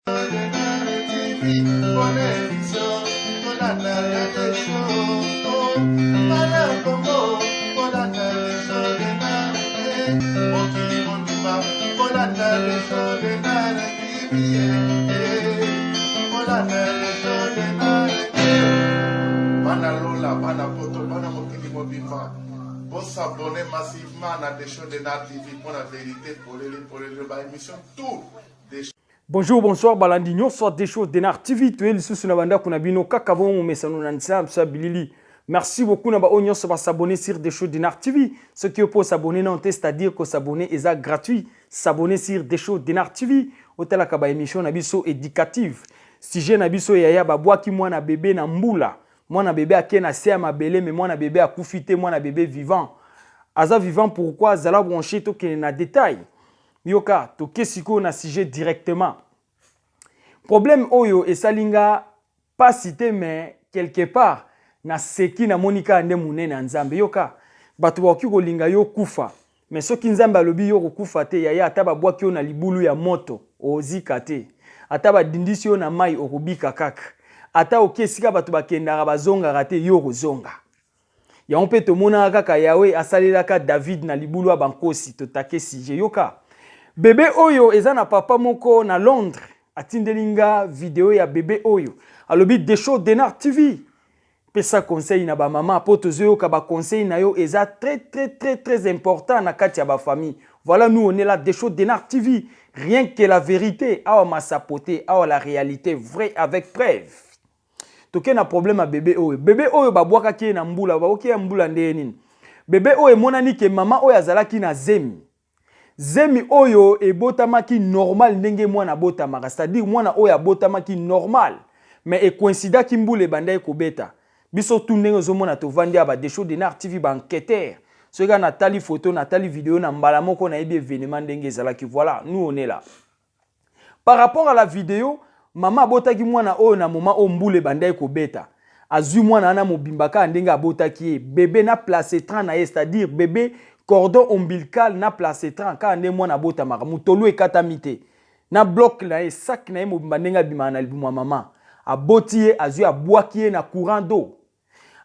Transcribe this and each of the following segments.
Bana lola, bana poto, bana mokili mobimba, bosabone massivement na Desho Denar TV mpo na verite polele polele, ba émission tout. Bonjour, bonsoir, balandi nyonso Desho Denar TV, toye lisusu na bandako na bino kaka bongo momesano na nzambe sa bilili. Merci beaucoup na ba oyo nyonso ba s'abonner sur Desho Denar TV. Soki yo po s'abonner non te, c'est-à-dire ko s'abonner eza gratuit. S'abonner sur Desho Denar TV, otalaka ba émission na biso éducative. Sujet na biso yaya babwaki mwana bebe na mbula. Mwana bebe ake na se ya mabele mais mwana bebe akufi te, mwana bebe vivant. Aza vivant pourquoi? Zala branché, tokende na détail. Yoka, toke sikoyo na sujet directement. Problème oyo esali nga pasi te, mais quelque part naseki, namoni kaka nde monene ya Nzambe. Yoka, bato bakoki kolinga yo kufa, mais soki Nzambe alobi yo kokufa te, yaya, ata babwaki yo na libulu ya moto, ozika te. Ata badindisi yo na mai, okobika kaka. Ata oki esika bato bakendaka bazongaka te, yo okozonga. Yango mpe tomonaka kaka Yawe asalelaka David na libulu ya bankosi. Totake sujet. Yoka, bebe oyo eza na papa moko na Londres atindeli nga video ya bebe oyo. Alobi: "Desho Denar TV, pesa conseil na bamama mpo tozoyoka baconseil na yo eza très très très très important na kati ya bafamille." Voilà, nous on est là, Desho Denar TV, rien que la vérité. Awa masapo te, awa la réalité vraie avec preuve. Toke na problème ya bebe oyo. Bebe oyo babwakaki ye na mbula. Baboki ya mbula ndenge nini? Bebe oyo emonani ke mama oyo azalaki na zemi. Zemi oyo ebotamaki normal ndenge mwana abotamaka, c'est-à-dire mwana oyo abotamaki normal, mais ekoinsidaki mbula ebandaki kobeta. Biso tu ndenge ozomona tovandi ya Badesho Denar TV, baenquêteur, soki kaka natali photo, natali video, na mbala moko nayebi événement ndenge ezalaki. Voilà, nous on est là. Par rapport à la vidéo, mama abotaki mwana oyo na moma oyo mbula ebandaki kobeta. Azwi mwana wana mobimba kaka ndenge abotaki ye, bebe na placenta na ye, c'est-à-dire bebe cordon ombilical na placenta, kaka nde mwana abotamaka, motolu ekatami te, na bloc na ye, sac na ye mobimba ndenge abimaka na libumu ya mama. Aboti ye, azwi, abwaki ye na courant d'eau.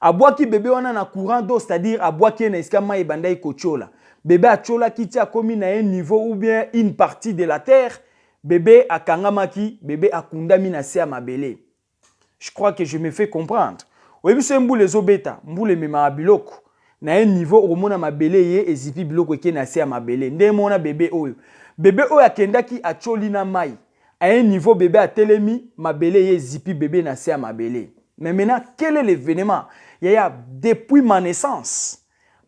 Abwaki bebe wana na courant d'eau, c'est-à-dire abwaki ye na esika mai ebandaki kotiola. Bebe atiolaki ti akomi na ye niveau ou bien une partie de la terre. Bebe akangamaki, bebe akundami na se ya mabele. Je crois que je me fais comprendre. Oyebi so mbula ezobeta, mbula ememaka biloko na ye niveau, okomona mabele ye ezipi biloko, eke na se ya mabele. Ndenge mona bebe oyo, bebe oyo akendaki, atioli na mai à un niveau, bebe atelemi, mabele ye ezipi bebe na se ya mabele. Mais maintenant, quel est l'événement, yaya? Depuis ma naissance,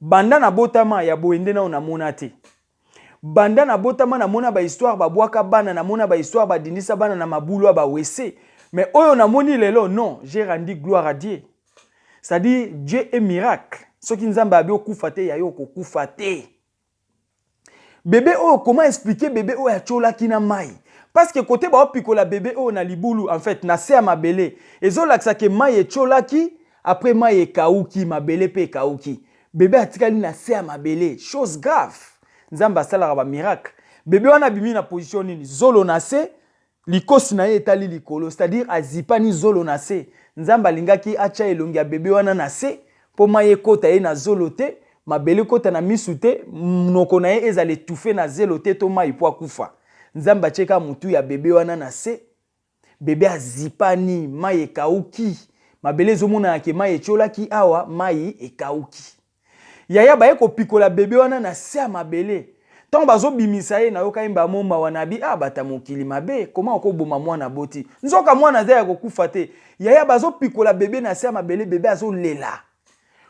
banda nabotama, ya boye nde nao namona te. Banda nabotama, namona bahistoire babwaka bana, namona bahistoire badindisa bana na mabulu ya bawese, mais oyo namoni lelo, non, j'ai rendu gloire à Dieu, c'est-à-dire Dieu est miracle. Soki Nzambe abi okufa te, yayo okokufa te. Bebe oyo, comment expliquer bebe oyo atiolaki na mai? Parce que kote baopikola bebe oyo na libulu, en fait na se ya mabele, ezolakisa ke mai etiolaki, après mai ekauki, mabele mpe ekauki, bebe atikali na se ya mabele. Chose grave. Nzambe asalaka bamiracle. Bebe wana abimi na position nini? Zolo na se, likosi na ye etali likolo, c'est-à-dire azipani zolo na se. Nzambe alingaki atya elongi ya bebe wana na se mpo mai ekota ye na zolo te, mabele ekota na misu te, monoko na ye ezala étouffé na zelo te to mai mpo akufa. Nzambe atie kaka motu ya bebe wana na se. Bebe azipani, mai ekauki, mabele ezomonana ke mai etiolaki awa, mai ekauki. Yaya, baye kopikola bebe wana na se ya mabele. Ntango bazobimisa ye, nayoka ye mbamo mawa na bi: "Ah, bata mokili mabe, koma okoboma mwana boti?" Nzoka mwana aza ya kokufa te. Yaya, bazopikola bebe na se ya mabele, bebe azolela.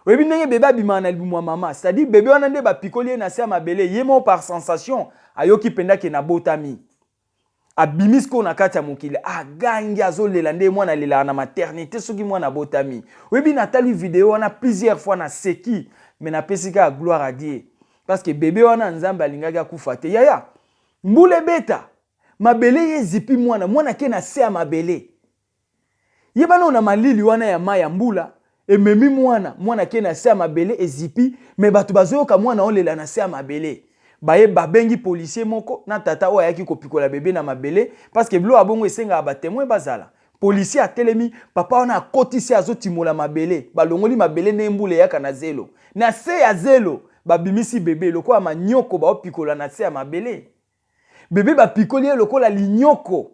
Oyebi ndenge bebe abimaka na libumu ya mama, c'est-à-dire bebe wana nde bapikoli ye na se ya mabele, ye moko par sensation ayoki mpenza ke nabotami. Abimi sikoyo na kati ya mokili, agangi, azolela nde mwana alelaka na maternité soki mwana abotami. Oyebi, natali video wana plusieurs fois, naseki, mais napesi kaka gloire à Dieu, parce que bebe wana Nzambe alingaki akufa te. Yaya, mbula ebeta, mabele ye ezipi mwana, mwana ake na se ya mabele. Yebana oyo na malili wana ya mai ya mbula ememi mwana, mwana ake na se ya mabele, ezipi, mais bato bazoyoka mwana olela na se ya mabele. Baye babengi policier moko na tata oyo ayaki kopikola bebe na mabele, parce que biloko ya bongo esengaka ba témoin bazala. Policier atelemi, papa wana akotisi, azotimola mabele, balongoli mabele ndenge mbula eyaka na zelo. Na se ya zelo babimisi bebe lokola manyoko, baopikola na se ya mabele. Bebe bapikoli ye lokola linyoko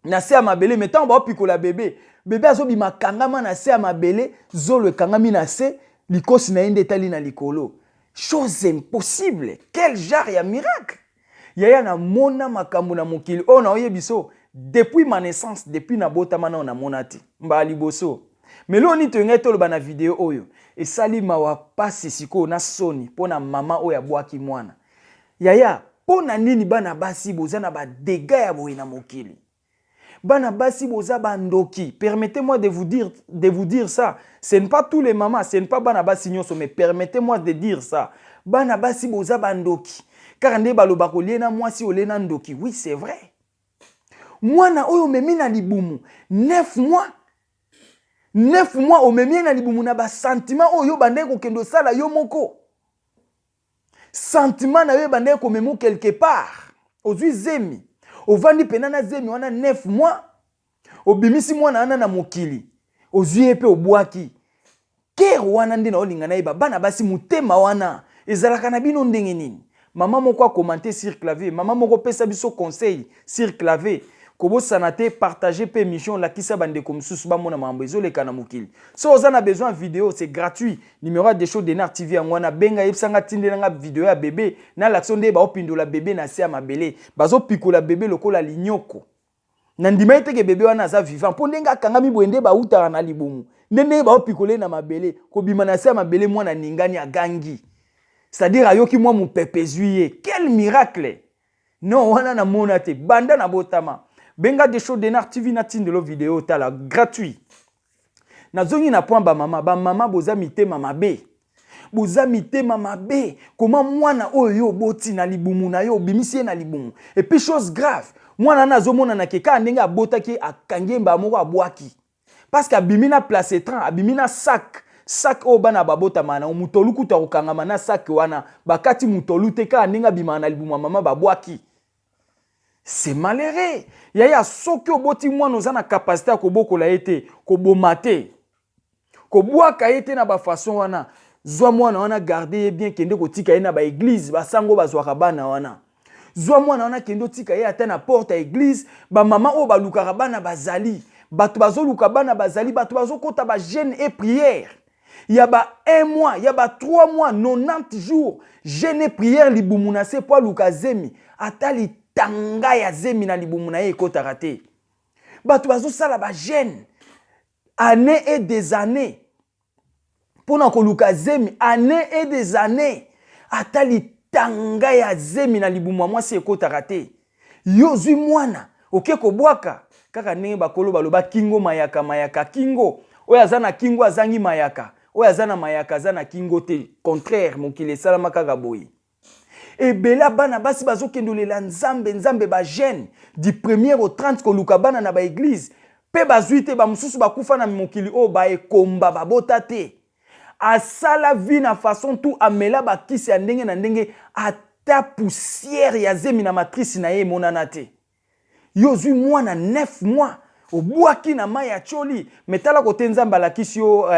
na se ya mabele. Me ntango baopikola bebe, bebe azobima kangama na se ya mabele, zolo ekangami na se, likosi na ye nde etali na likolo. Chose impossible! Quel genre ya miracle! Yaya, namona makambo na mokili oyo naoyebi so depuis ma naissance, depuis nabotama nao namona te mbala liboso. Mais lelo nini toyengai toloba na video oyo? Esali mawa, pasi sikoyo na soni mpo na mama oyo abwaki mwana. Yaya, mpo na nini bana basi boza na badégâts ya boye na mokili? Bana basi boza bandoki. Permettez-moi de vous dire ça. Ce n'est pas tous les mamans, ce n'est pas bana basi nyonso, mais permettez-moi de dire ça: bana basi boza bandoki. Kaka nde baloba kolie na mwasi, olie na ndoki. Oui, c'est vrai. Mwana oyo omemi na libumu 9 mois, 9 mois, omemi ye na libumu na basentiment oyo bandeki kokende osala yo moko. Sentiment na yo ebandaki komema quelque part. Ozwi zemi, ovandi mpena na zemi wana 9 mois, obimisi mwana wana na mokili, ozwi ye mpe obwaki kere wana. Nde naolinga nayeba, bana basi, motema wana ezalaka na bino ndenge nini? Mama moko acommenter sur clavier, mama moko pesa biso conseil sur clavier. Kobosana te, partage mpe émission, olakisa bandeko mosusu bamona makambo ezoleka na mokili. So oza na besoin video, c'est gratuit. Numéro ya Desho Denar TV yango wana. Benga, yebisanga, tindelanga video ya bebe, nalakisa nde baopindola bebe na se ya mabele, bazopikola bebe lokola linyoko. Na ndima ye teke bebe wana aza vivant, mpo ndenge akangami boye, nde bautaka na libumu, nde ndenge baopikola ye na mabele, kobima na se ya mabele, mwana ningani, agangi, c'est-à-dire ayoki mwa mopepe ezwi ye. Quel miracle! Non, wana namona te banda na botama. Benga Desho Denar TV, natindelo video, otala gratuit. Nazongi na point bamama. Bamama boza mitema mabe, boza mitema mabe. Koma mwana oyo yo oboti na libumu na yo, obimisi ye na libumu, et puis chose grave, mwana wana azomonana ke kaka ndenge abotaki, akangi ye mbala moko, abwaki, parce que abimi na placetran, abimi na sac. Sac oyo bana babotama na mutolu, kutu akokangama na sac wana, bakati mutolu te. Kaka ndenge abimaka na libumu ya mama, babwaki. C'est malheureux, yaya. Soki oboti mwana, oza na capacité ya kobokola ye te, koboma te, kobwaka ye te na bafaçon wana. Zwa mwana wana, garde ye bien, kende kotika ye na baéglise, basango bazwaka bana wana. Zwa mwana wana, kende otika ye ata na porte ya église. Bamama oyo balukaka bana bazali, bato bazoluka bana bazali, bato bazokɔta bajeûne et prière ya ba 1 mois, ya ba 3 mois, 90 jours, jeûne et prière, libumu na se, mpo aluka zemi. Ata litanga ya zemi na libumu na ye ekɔtaka te. Bato bazosala bajeûne année et des années mpona koluka zemi, année et des années, ata litanga ya zemi na libumu ya mwasi ekɔtaka te. Yo ozwi mwana, oke kobwaka. Kaka ndenge bakolo baloba, kingo mayaka, mayaka kingo. Oyo aza na kingo azangi mayaka, oyo aza na mayaka aza na kingo te. Contraire, mokili esalama kaka boye. Ebele ya bana basi bazokende olela Nzambe, Nzambe, bajeûne du premier au 30 koluka bana na baéglise, mpe bazwi te. Bamosusu bakufa na mokili oyo, baekomba, babota te. Asala vie na façon tout, amela bakisi ya ndenge na ndenge, ata poussière ya zemi na matrice na ye emonana te. Yo ozwi mwana 9 mois, obwaki na mai ya tioli. Me tala kote Nzambe alakisi yo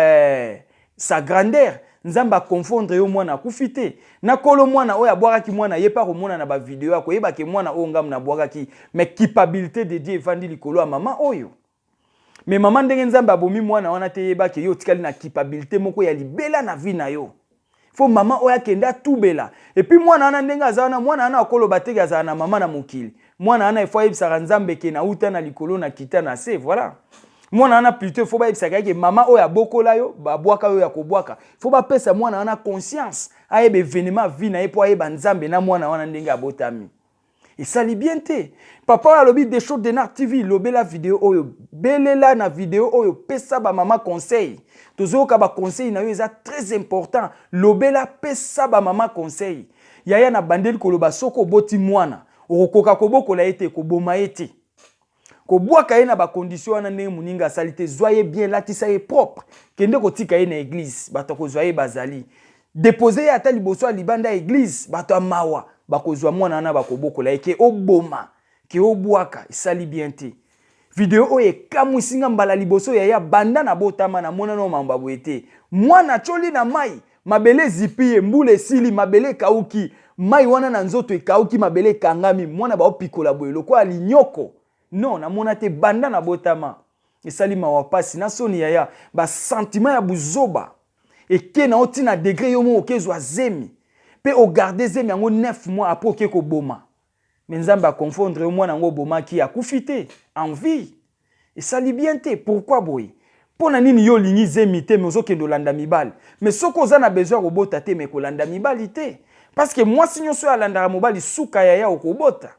sa grandeur. Nzambe aconfondre yo, mwana akufi te. Na kolo mwana oyo abwakaki mwana ye mpe akomona na bavideo, akoyebake mwana oyo ngamu nabwakaki. Mais culpabilité de Dieu evandi likolo ya mama oyo. Me mama, ndenge Nzambe abomi mwana wana te, yebake yo otikali na culpabilité moko ya libela na vie na yo. Fo mama oyo akende atubela. Et puis mwana wana, ndenge aza wana, mwana wana akoloba teke azala na mama na mokili. Mwana wana efo ayebisaka Nzambe ke nauta na likolo, na kita na se. Voilà, mwana wana plutôt efo bayebisaka ye ke mama oyo abokola yo, babwaka yo ya kobwaka. Fo bapesa mwana wana conscience, ayeba événement vie na ye, mpo ayeba Nzambe na mwana wana ndenge abotami. Esali bien te. Papa oyo alobi: "Desho Denar TV, lobela video oyo, belela na video oyo, pesa bamama conseil." Tozoyoka baconseil na yo, eza très important. Lobela, pesa bamama conseil. Yaya, na bandeli koloba, soki oboti mwana, okokoka kobokola ye te, koboma ye te, kobwaka ye na bacondition wana ndenge moninga asali te. Zwa ye bien, latisa ye propre, kende kotika ye na église, bato akozwa ye bazali. Depose ye ata liboso ya libanda ya eglise, bato ya mawa bakozwa mwana wana bakobokola ye ke oboma ke obwaka esali bien te. Video oyo ekamwisi nga mbala liboso yaya banda na botama na mona no mambo boye te. Mwana choli na mai, mabele ezipi ye, mbula esili, mabele ekauki, mai wana na nzoto ekauki, mabele ekangami, mwana baopikola boye lokola linyoko. Non, namona te banda na botama. Esali mawa pasi na soni yaya, ba sentiment ya buzoba eke na yo ti na degre yo moko okezwa zemi pe ogarde zemi yango 9 mois après oke koboma. Mais Nzambe a confondre yo mwana yango obomaki akufi te en vie. Esali bien te pourquoi boye? Mpo na nini yo olingi zemi te mais ozokende olanda mibali? Mais soki oza na besoin ya kobota te mais kolanda mibali te. Parce que mwasi nyonso oyo alandaka mobali suka yaya okobota.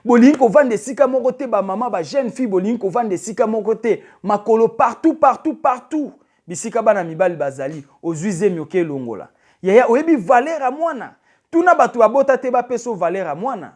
Bolingi kovanda esika moko te ba mama ba jeune fille bolingi kovanda esika moko te makolo partout partout partout bisika bana mibali bazali ozwi zemi oke elongola yaya oyebi valeur ya mwana tuna bato babota te bapesa yo valeur ya mwana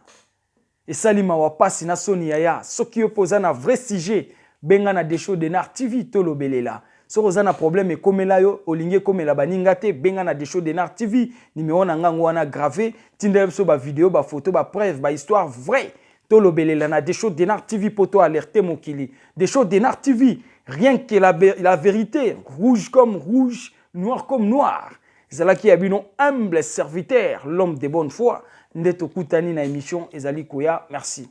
esali mawa pasi na soni yaya soki yo mpe oza na vrai sujet benga na Desho Denar TV tolobelela Soki oza na problème ekomela yo, olingi ekomela baninga te, benga na Desho Denard TV, numero na nga yango wana grave, tindela biso ba video, ba photo, ba preuve, ba histoire vraie. Tolobelela na Desho Denard TV po to alerter mokili. Desho Denard TV, rien que la, la vérité, rouge comme rouge, noir comme noir. Ezalaki ya bino humble serviteur, l'homme de bonne foi, nde tokutani na émission ezali koya. Merci.